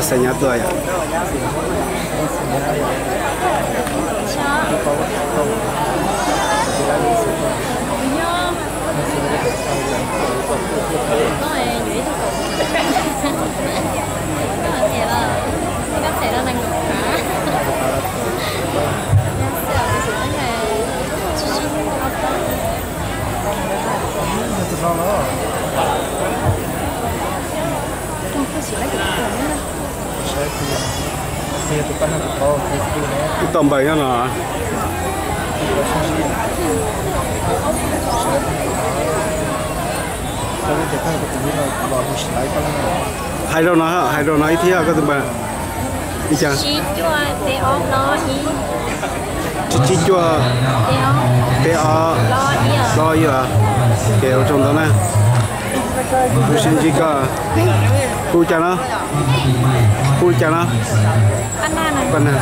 Xav nyav tuaj yom. Ib tog npawg nyob no. Hais rau no, hais rau no ib thiab koj tus npawg. Ib ca. Tsib cuaj, peb ob, hlob ib os. Ces ua tsaug ntau na. Kuv sib ntsib koj. Hu cas no? Hu cas no? Paj Nag.